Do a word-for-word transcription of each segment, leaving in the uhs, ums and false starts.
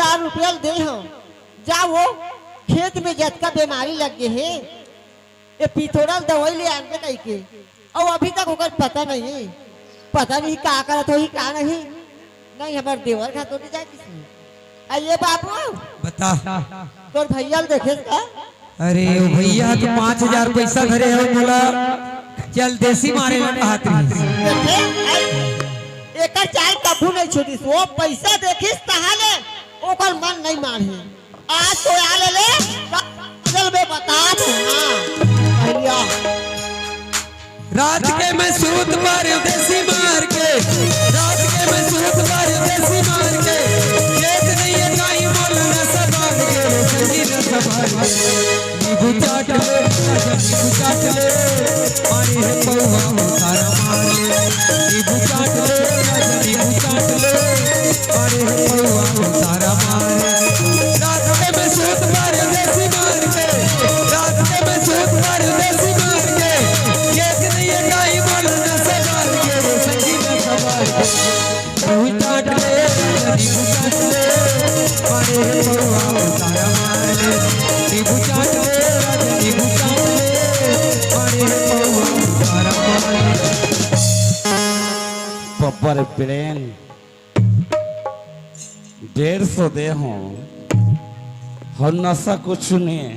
हजार रुपया दे हंव, जा वो खेत में जतका बेमारी लग गे हे, ये पिथोरा ल दवाई ले आन दे कहिके, अउ अभी तक ओकर पता नहीं, पता नहीं का करत होही, का नहीं। नहीं, हमर देवर घर तो नहीं जाए किसी। आ ये बाबू, बता। तोर भैया ल देखेस का? अरे, वो भैया तो पाँच हजार पैसा धरे हे मोला, चल देसी मारे ला कहत रहिस। देखे, आई, एकर चाल कभू नहीं छूटिस। वो पैसा देखिस तहाले ओकर मन नहीं माने। आज तो आ ले ले, चल मैं बता दूं, हाँ। भैया। रात के मैं सूत परदेसी मार के, रात के मैं सूत परदेसी मार के, खेत नहीं है काई मोला न संभाल के, रे संगी न संभाल के। नींबू चाट ले, राजा नींबू चाट ले, मारे है पौवा उतारा मार ले। नींबू चाट ले, राजा नींबू चाट ले, मारे है पौवा उतारा मार ले। रात के मैं सूत परदेसी मार के, रात के मैं सूत परदेसी मार के, खेत नहीं है काई मोला न संभाल के, रे संगी न संभाल के। नींबू चाट ले, राजा नींबू चाट ले, मारे है पौवा उतारा मार ले। नींबू चाट ले, राजा नींबू चाट ले, मारे है पौवा उतारा मार ले। बब्बर प्रेम डेढ़ सौ दे हंव, अउ नशा कुछ नहीं।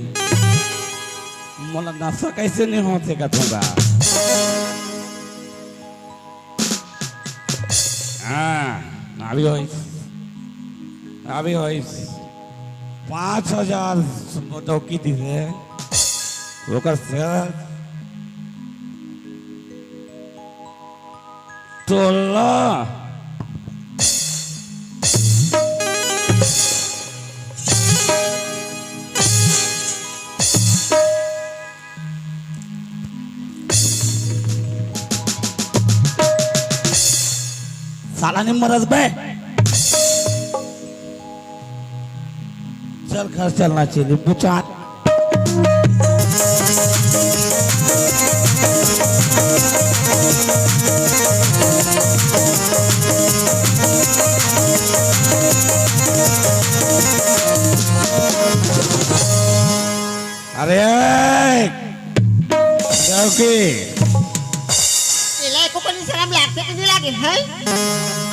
मोला नशा कैसे नहीं होथे कथों का? हाँ, अभी होइस, अभी होइस। पाँच हजार डौकी दिस हे, ओकर से टोला। साला नहीं मरस बे। चल घर चलना चाहिए, बुचा। अरे, डौकी। एला एको कनी शरम लागथे कि नहीं लागे, हैं?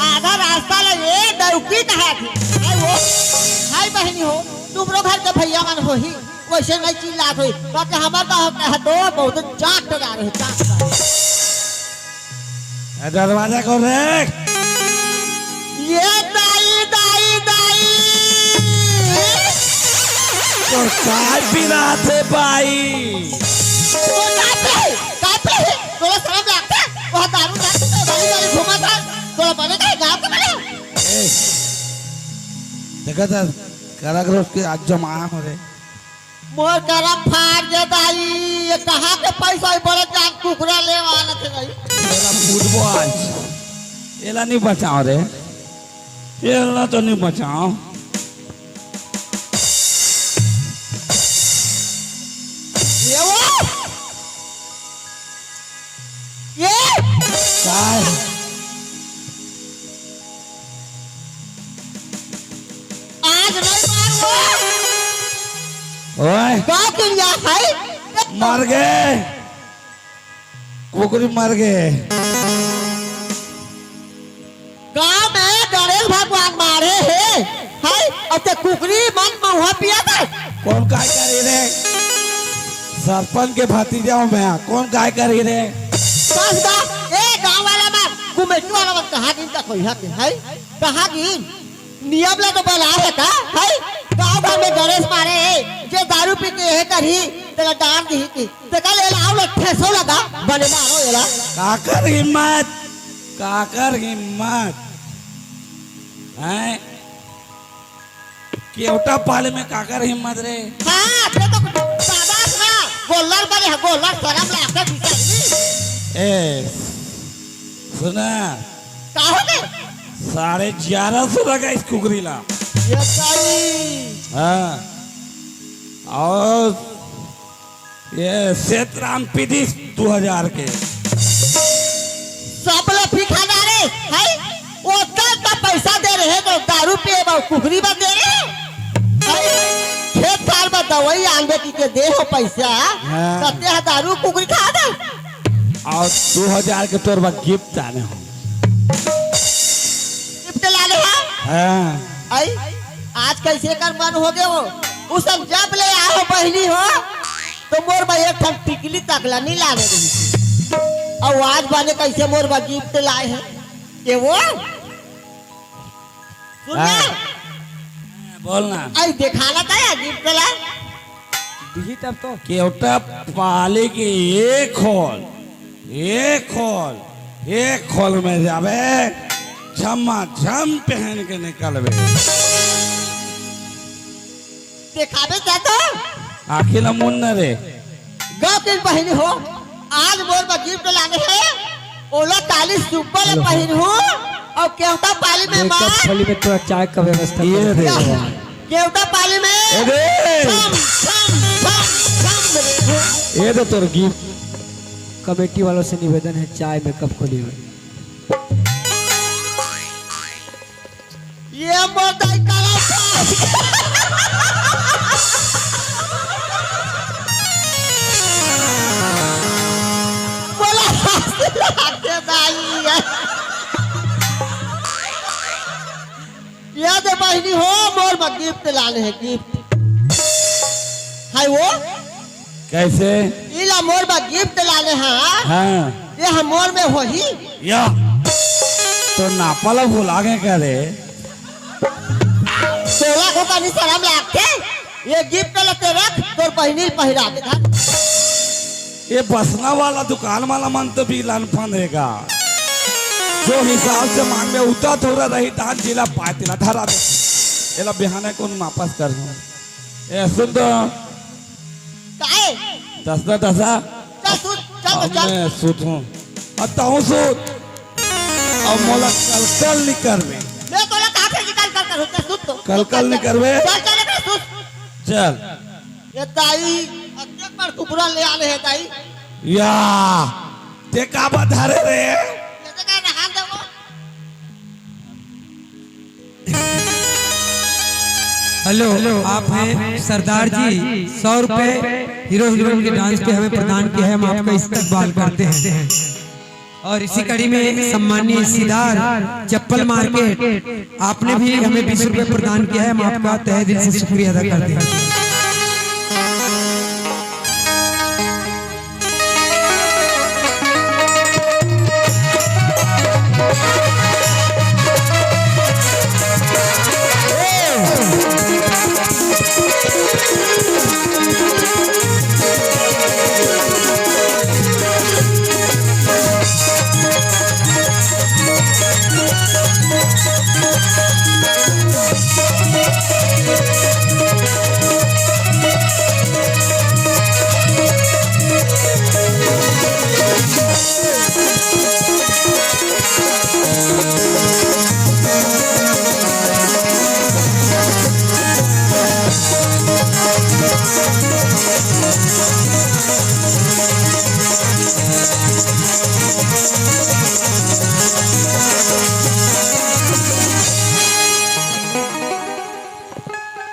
आधा रास्ता ले ये डौकी कहा थी। हाय वो, हाय बहिनी हो, तुमरो घर के भैया मन होही, वैसे नहीं चिल्लात होही। बाकी हमर का होता है तो बहुत चाट डरा रहे, चाट डरा रहे। ए, दरवाजा खोल रे। ये दाई, दाई, दाई। तो काय पिलात हे भाई? तो काय पे? काय पे? तोला शरम लागथे? वो दारू ना पीते, गली गली घूमत हे। तोला बने का गाँव के बने? ए, देखा था, करक रोज के आज जमाना हो रे। मोर करम फाड़ दे दाई, ये कहाँ के पैसा है, बड़े जान कुकरा ले वाला थे दाई। एला फुटबॉल, एला नहीं बचाओ रे, एला तो नहीं बचाओ। ये वो, ये काय? आज नहीं मारूंगा। ओए। का किया है? मर गए। कुकरी मर गए। गांव में गणेश भगवान मारे हे, है? अब ते कुकरी मन महुआ पिया था। कौन काय करे रे? सरपंच के भतीजा हूँ मैं, कौन काय करे रे? बस बा, ए गांव वाला मन, कमेटी वाला मन कहाँ गिन का खोई हके, है? कहाँ गिन? नियम ला तो बना हे का, है? गांव घर में गणेश मारे हे, जे दारू पी के हे करही, तेला डांट दिही की। तेका ले लाओ ला, ठेसो लगा, बने मारो एला। काकर हिम्मत, काकर हिम्मत, हैं? केवटा पाले में काकर हिम्मत रे? हाँ, ते तो दादा ना, गोल्लर बने है, गोल्लर शरम लागथे बिचारी। ए, सुना। का हो गए? साढ़े ग्यारह सौ लगा इस कुकरी ला। ये सही। हाँ। और ये सेतराम पीदिस दो हजार के। सब लोग फिखा जा रहे, है? वो दस का पैसा दे रहे तो दारू पिए बर कुकरी बर दे रहे। दवाई आनबे कहिके दे हो पैसा, हाँ। त तेहा दारू कुकरी खा दे। अउ दू हजार के तोर बर गिफ्ट लाने हो। गिफ्ट लाने हो? हाँ। अई, आज कइसे कर मन होगे हो? उ सब जब ले आए हो बहिनी हो, त मोर बर एक ठन टिकली तक ला नइ लाने रहिस। अउ आज बने कइसे मोर बर गिफ्ट लाए हे? के वो? सुन ना। हाँ। बोल ना। अई देखा ना त गिफ्ट ला। दिही तब तो। केवटा पाली के एक खोल, एक खोल, एक खोल में जाबे, झम्मा झम पहन के निकलबे। देखाबे त तो। आँखी ला मुन न रे। गप के बहिनी हो, आज मोर बर गिफ्ट लाने हे, ओला काली सुब्बा ले पहिनहूँ, अउ केवटा पाली में मेकअप मार। थली में तोरा चाय का व्यवस्था ये कर दे। केवटा पाली में ए दे। छम, छम, छम, छम रे। ये दे तोर गिफ्ट। कमेटी वालों से निवेदन है, चाय मेकअप खोली में। ये मोर दाई काला पास। बोला हंस लागे दाई। ये दे बहिनी हो, मोर बर गिफ्ट लाने हे, गिफ्ट। हाय वो? कइसे? इला मोर बर गिफ्ट लाने हा। हाँ। ये हा मोर में होही? या। तोर नापा ला भुला गे का रे? तोला को कनी सरम लागथे? ये गिफ्ट ला ते रख, तोर बहिनी ल पहिरा दे धर। ये बसना वाला दुकान वाला मन तो बिलन फंदेगा। जो हिसाब से मांगबे, उतना थोड़ा रही, तान जिला पाए तिला धरा दे। एला बिहाने कोन वापस करहूं? ए, सुन तो। काहे? दस ना दसा। चल सुत, चल अब चल। मैं सुतहूं। अब तहूं सुत। अब मोला कल कल निकलबे। मैं तोला कहा थे कि कल कल कर होते सुत तो। कल कल निकलबे। चल चल निकल सुत। चल। ये दाई, अतेक बड़ कुकरा ले आले हे दाई। या, ते काबर धरे रे? ये तो कह रहा हम देखो। हेलो, आप हैं सरदार जी, सौ रुपए हीरो हीरोइन के डांस पे हमें प्रदान किया है, हम आपका इस्तकबाल करते हैं। और इसी कड़ी में सम्माननीय सिदार चप्पल मार्केट, आपने भी हमें बीस रुपए प्रदान किया है, हम आपका तहे दिल से शुक्रिया अदा करते हैं।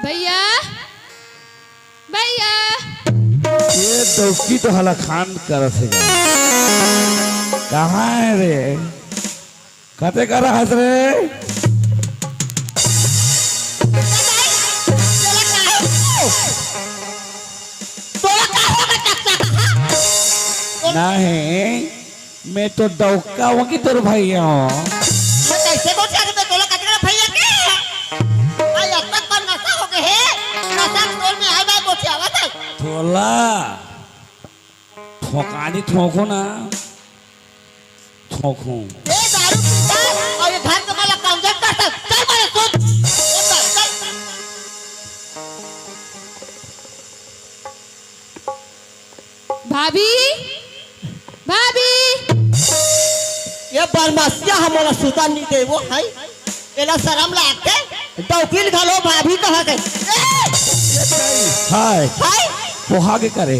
भैया, भैया। ये डौकी तो हलाकान करत हे गा। कहाँ हे रे? कते करा हस रे? नहीं, मैं तो डौका हूँ कि तोर भैया हूँ। मैं कइसे गोठिया के तोला कतिका भैया के? आई अब तक पर नशा हो गए हे। नशा के तोल में आए बाय गोठियावत हे। तोला ठोकानी ठोको ना। ठोको। ए दारू पीता अउ ये घर के माला कमजोर करता। चल मारे सुन। ए चल, चल। भाभी, भाभी। ये बरमसिया हमला सुता नहीं दे वो है। एला शरम लागथे, डौकिल घलो भाभी कहा के। ए! हाय। हाय। पोहा के करे।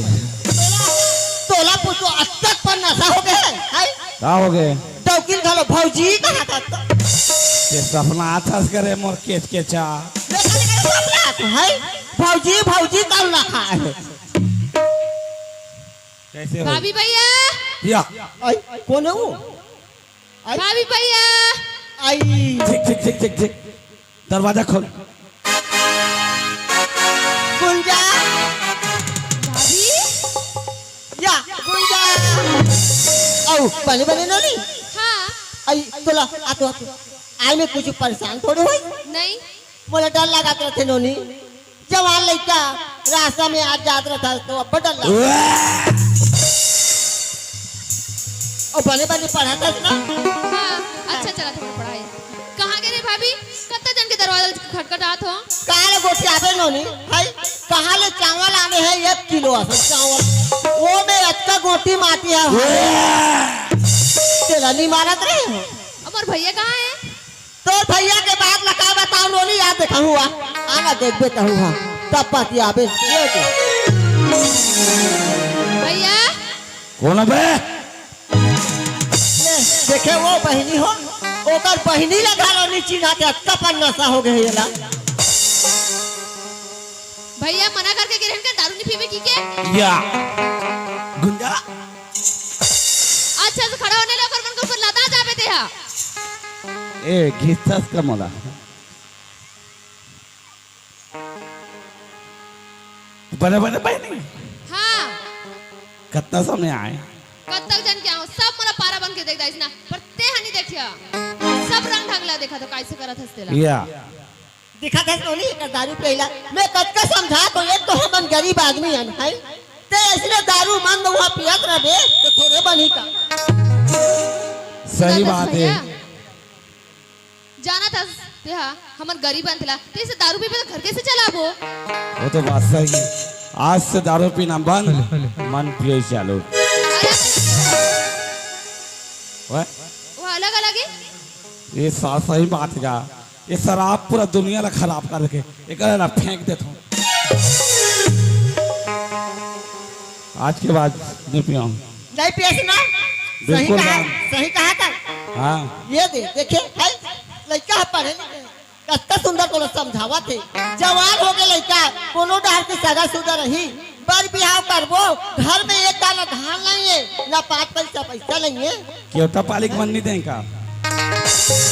तोला पूछो, अतक पर नशा हो गए है? हाय। का हो गए? डौकिल घलो भौजी कहा था तो। ये सपना आथस करे मोर केच केचा। देखा नहीं करे सपना, हाय। भौजी, भौजी कौन रखा है? कैसे हो? भाभी भैया। या। आई, कौन है वो? आई। भाभी भैया। आई। ठीक, ठीक, ठीक, ठीक, ठीक। दरवाजा खोल। गुंजा। भाभी। या, गुंजा। आओ, बने, बने नोनी। हाँ। आई, तोला, आ तो, आ तो। आई मैं कुछ परेशान थोड़े होई। नहीं। मोला डर लागत रथे नोनी। जवान लइका रास्ता में आ जात रहिथे त अब्बड़ डर लगथे। अउ बने बने पढ़त हस ना? हाँ, अच्छा चलत हे पढ़ाई। कहाँ गे रे भाभी? कत्ता जन के दरवाजा खटखटात हो? कहाँ ले गोठियाबे नोनी? हई, कहाँ ले चावल आने हे एक किलो असन चावल? ओ में अतका गोटी माटी हे। तेला नी मारत रहे हो? अउ मोर भैया कहाँ हे? तोर भैया के बात ला का बताओ नोनी, याद देखा हुआ। आना देखबे तहू हा, तब पतियाबे। ये दे। भैया। कौन बे? ले, देखे वो बहिनी हो, ओकर बहिनी ला घलो नी चिन्हाथे, अतका पन नशा हो गे हे एला। भैया मना करके गे रहेन का दारू नी पीबे कहिके? या। गुंजा। अच्छा से खड़ा हो नहीं ले, ओकर मन के ऊपर लदा जाबे तेहा। ए, घिसथस का मोला। बने, बने बहिनी। हाँ। कतना समय आए? कतक जन के आए हो? सब मोला पारा बन के देख दाइस ना, पर तेहा नी देखिया। सब रंग ढंग ला देखा तो कैसे करत हस तेला। या। दिखत हे नोनी, एकर दारू पियला। मैं कतका समझात हों, एक तो हमन गरीब आदमी हन, हैं? ते अइसने दारू मन उहाँ पियत रहबे, त थोरे बनही का? सही बात हे। भैया, जानत हस, तेहा हमन गरीब हन तेला, ते अइसे दारू पीबे त घर कइसे चलाबो? वो तो बात सही हे। आज से दारू पीना बंद, हेलो, हेलो। मन पिए चालू। अरे! ओए? वो अलग अलग हे? ये सा-, सही बात हे का? ये शराब पूरा दुनिया ला खराब कर देथे। एकर ला फेंक देथों। आज के बाद नहीं पियहूँ। नहीं पियस ना? सही बिल्कुल कहा, ना। सही कहा था। हाँ। ये दे, देखे, है, लइका ह पढ़े लिखे। कत्ता सुंदर तोला समझावत हे। जवान हो गे लइका, कोनो डहर के सगा सुदा रही। बर बिहाव करबो, घर में एक दाना धान नइ हे, ना पाँच पैसा पइसा नइ हे। केवटा पालिक मन नइ दें का?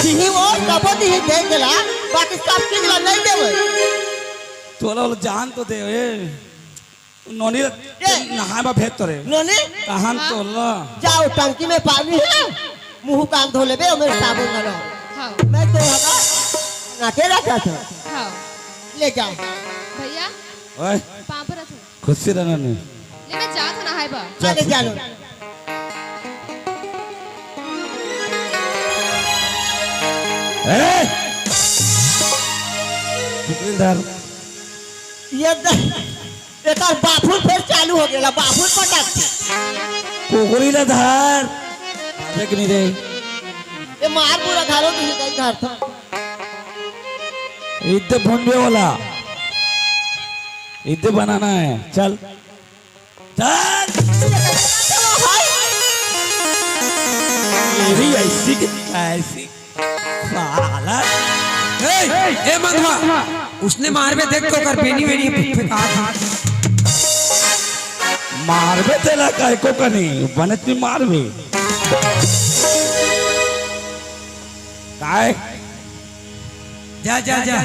दिही वो, तभो दिही दे देला, बाकी सब चीज ला नइ देवे। तोला ओला जान तो दे, ए। नोनी ला ए। नहाए बर भेज तो रे। नोनी? तहन हाँ। तोला। जाओ, टंकी में पानी हे, मुंह कान धो लेबे, ओमे साबुन लगा। हाँ। मैं तो हवा, नाके रखा था। हाँ। ले जाओ। भैया, ओए। पाँव परत हूँ। खुशी रहना नहीं। ले, मैं जात हूँ नहाए बर। चल, ले जानो। ए! कुकुरी धर। ये द-, एकर बाफुर फेर चालू हो गेला, बाफुर पटक। कुकुरी ला धर। देख नहीं रे। ये मार पूरा घालो नहीं गई घर था। इद्दे भुनबे वाला। इद्दे बनाना है। चल। चल। ये भी ऐसी की ऐसी। साला। ए, ए, मंगवा। उसने मारबे देख तो कर बेनी वेनी फेंका था। मारबे तेला काय को कनी, बनत भी मारबे। काय? जा, जा, जा।